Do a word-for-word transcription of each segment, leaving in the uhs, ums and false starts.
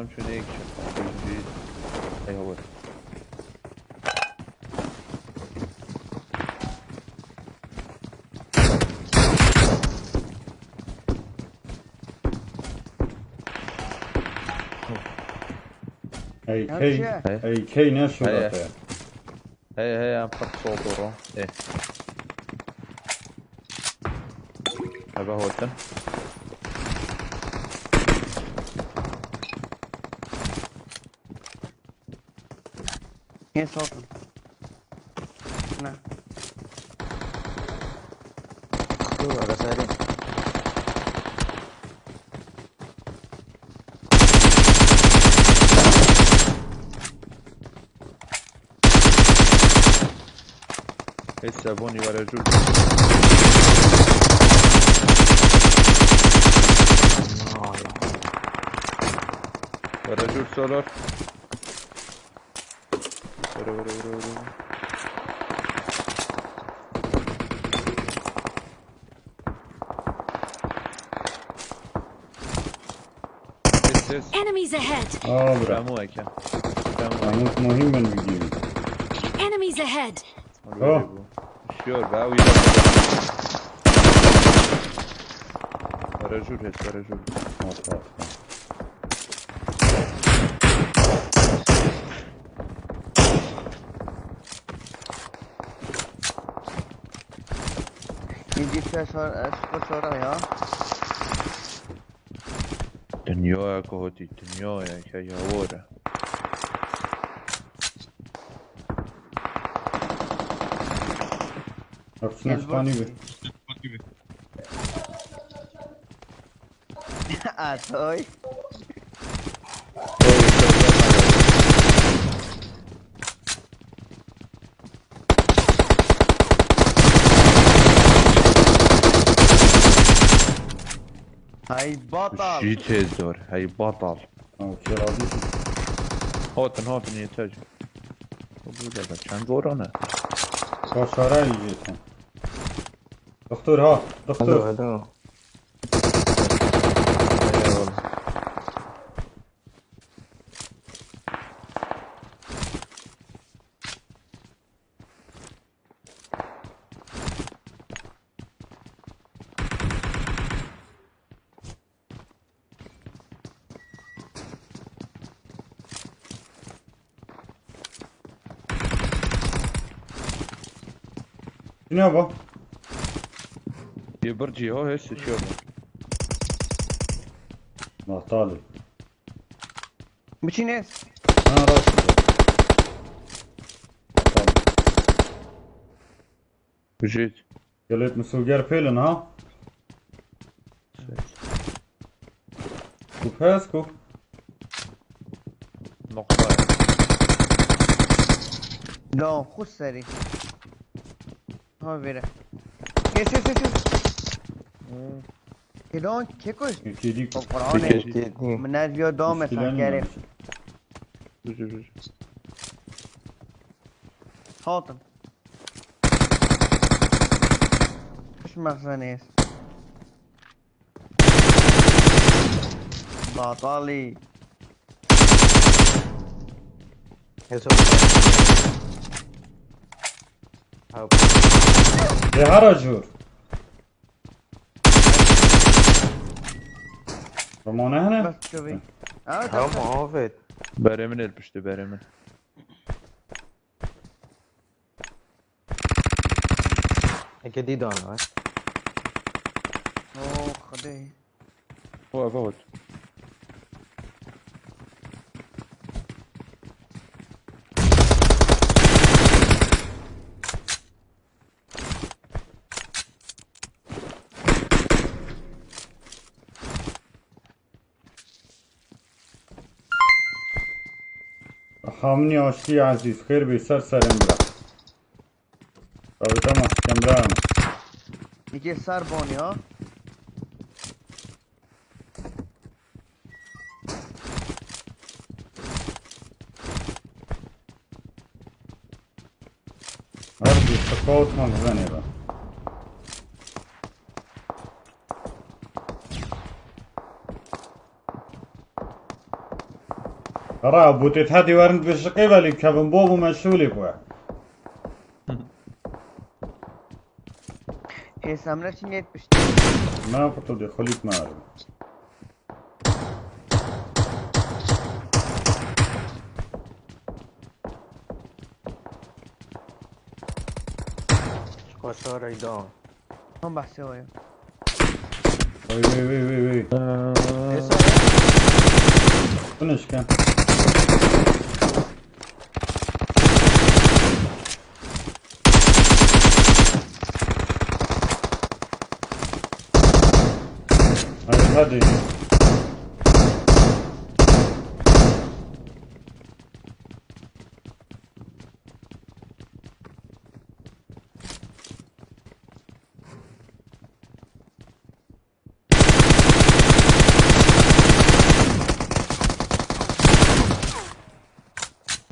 Em şunu ekşi. Hey, hava. Hey, Hey, hey, hey. Hey, hey, ne şurada? Hey. Hey, hey, em pir sodur o. Ê. Eve hotin. Yê sotin. Ne. Dur, ara seri. Ê Sebonî were jûr. Were jûr Solar. Were, were, were, were. Ses, ses. Enemies ahead! Aa, bırak. Ramu eke. Ramu. Ramu muhim ben bildiğim. Enemies ahead! Oh. Düşüyor be, uyan. Para jur, para jur. Atla, atla. Yedi şor-, e, sıfır şora ya. Dünyaya kohoti, dünyaya, ya, ya, ora. Hepsini Gel bak. Spani bir. Atoy. Hey batal. Jî têz dor, hey batal. Ha, okey, razı olsun. Hatin, hatin, yeter. Bu burada da çend zor ana. Başara yiyeceksin. Doktor ha, doktor. Alo, alo. Eyvallah. Ne bu? Yê bircî ho hê sıçıyor. Mahtalî. Biçîne. Ha, rast. Tamam. Bijît. Gelêt misilger pêlin ha? Ku pes ku. Noqta. Lan xu serî. Ha vêre. Kes, kes, kes, kes. Hmm. Kidon, kê kuşt? Kê dî. Qur'anê. Kê dî. Min ez yo dame Muşkîle sankerê. Nîne. Bijî, bijî. Hatin. Kuş mexzenê. Batalî. Hesap. Hop. Lê hara jûr. Romane hene? Bas çövi. Ha, tamam, tamam. Afet. Berê min el piştî, berê min. Eke dî dana, e. Oh, Xwedê. O, eve hot. Hamnî aştî ezîz, xêr bê ser serê min bira. Rabîta ma sikem bira min. Yekê ser bonî ha. Her bir scout man güvenê be. Qara, bûtê te dîwarin dibêje qey velî kevin bo bû meşûlê bû. Ê Samre çi nêt piştî? Na kutu de xulîk me arê. Koşar eydan. Tam bahse waya. Vay, vay, vay, vay, vay. Ee, Esa. Finish ken. Hadi, hadi.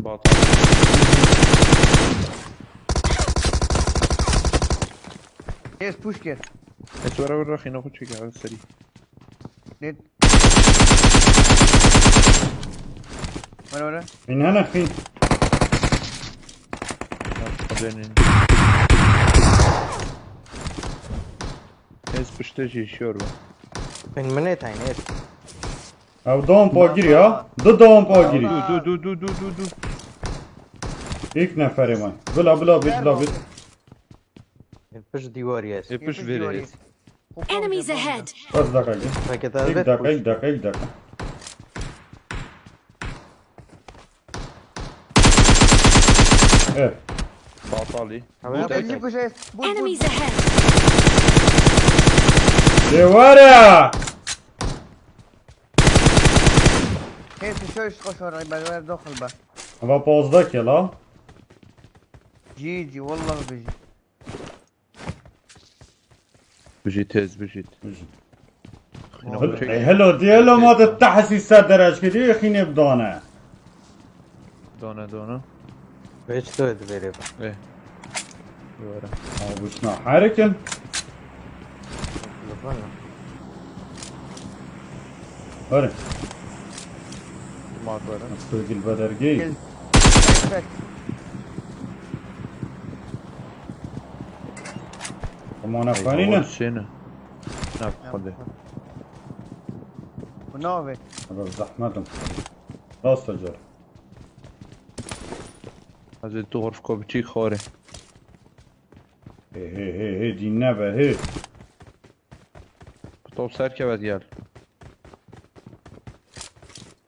Batal. Yes, push kir. Ez were were xîna xwe çêke serî. Net. Were were. Xîn hene xîn. Xwedênin. Ez pişte jî şiyor be. Min minê tayne et. Ew dawam pagirî ha. Du dawam pagirî. Du, du, du, du, du, du, du. Yek neferê me. Bila, bila, bit, bila, bit. Pişt dîwarî ye. Ê pişt vêrê ye. Enemies ahead! Bas dakika. Peki, Yek dakika, yek dakika, yek dakika. Evet. Batalî. Enemies ahead! Dêwara! Hêz şoy koşar, ben ver doxil be. Ava pozda kela. G G, wallah bijî. Bijît hêz, bijît. Bijît. Xîna Hel-, çek. Ey, hello, di hello ma de tehsî ser derec kedi, xînê bidane. Dona, dona. Hiç de divêrê be. Eh. Were. Ama bu şuna harikin. Lütfen. Were. Mat were. Nasıl gil bedergeyi? Gel. Çek. Ama ona Ey, fanine. Hava düşene. Ne yapalım? Bu ne abi? Abi zahmetim. Nasıl car? Ez ê tu xurfka biçî xwarê. Hê, hê, hê, hê, dîn nebe, hê. Top serkeve gel.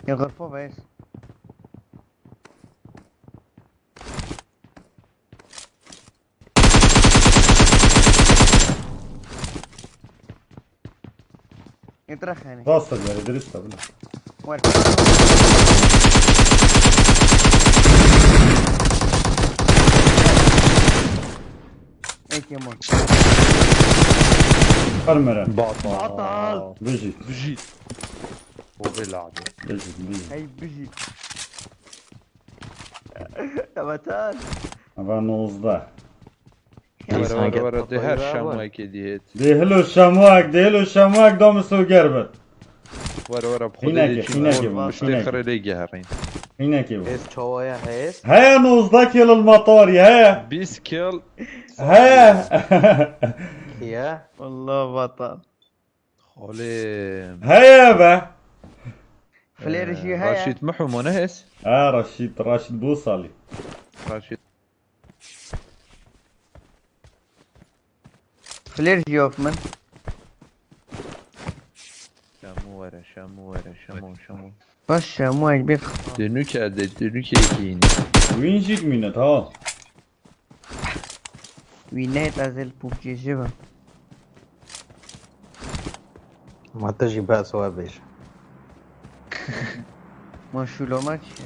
Ya xurfa be. Etraxane. Rasta gel, dirist tabi. Var. Eke mor. Parmeren. Batal. Batal. Bijît. Bijît. O vê lade. Bijît, bijît. Hey bijît. Batal. Ava nozdeh. Were, were, were, dê her şemoyekê dihêt. Dê hilo şemoyek, dê hilo şemoyek da misoger bit. Were, were, bi Xwedê Xînekê, dê çi xînekê bû, bû, piştê xînekê. Xirê lê geherîn. Xînekê bû. Hêz çawaya hêz? Heye nozdeh kêl li matarî, heye. Bîst kêl. Heye. Kiye? Wallah batal. Xalê. Heye be. Flêr jî heye. Raşîd Miho ma ne hêz? Ha, Raşîd, Raşîd Bosalî. Raşîd. Flêr jî yok min. Şemo were, Şemo were, Şemo, Şemo. Baş Şemo ek bir. Dönük elde, dönük ekiyini. Win jî mînet ha. Wî neyt ez ê li PUBG jî bim. Ma tu jî behs we bêje. Ma şûlo me çi?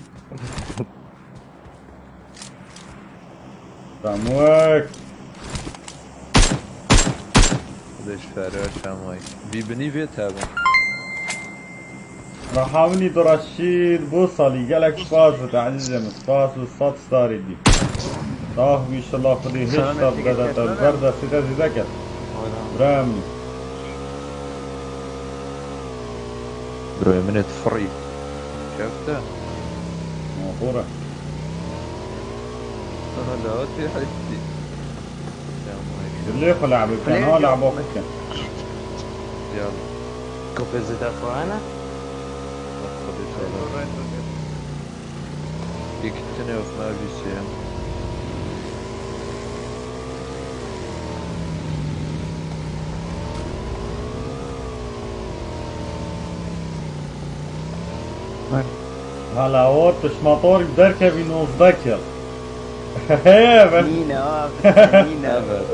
Samuel! Xwedê ji ferê we Samuel. Vî binî vê tevin. Rehawinî du Reşîd Bosalî, gelek spas bi te ezîzê min, spas û sed starê dî. Sax bî, inşallah Xwedê hêşta bide te li ber destê te zêde ket. Birayê min. Birayê min ê difirî. Kefte. Motora. Aha, dawetê heytî. Dilê xwe le'bê bikin, ha, le'ba xwe bikin. Yalla. Ku pê zêde xwe hene? Xwedê şala. Yekî tune of me vîsê. Hala o tişt motor derkevî nozdeh kil. He, ben. Nîne abi, nîne. Evet.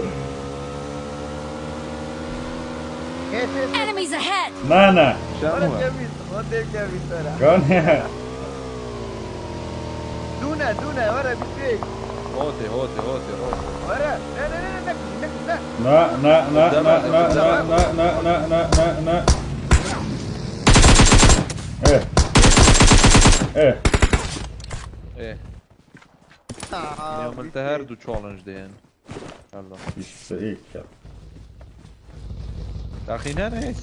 Enemies ahead! Ne, ne. Şamu. Xwedê kevî, xwedê kevî sera. Kan. Dûne, dûne, were bitêk. Hotê, hotê, hotê, hotê. Were. Ne, ne, ne, ne, ne, ne. Ne, ne, ne, ne, ne, ne, ne, ne, ne, ne, ne, ne, ne. Eh. Eh. Eh. Aa, Ya min te her du challenge deyin. Allah. İşte ilk ya. Daxî ne ne?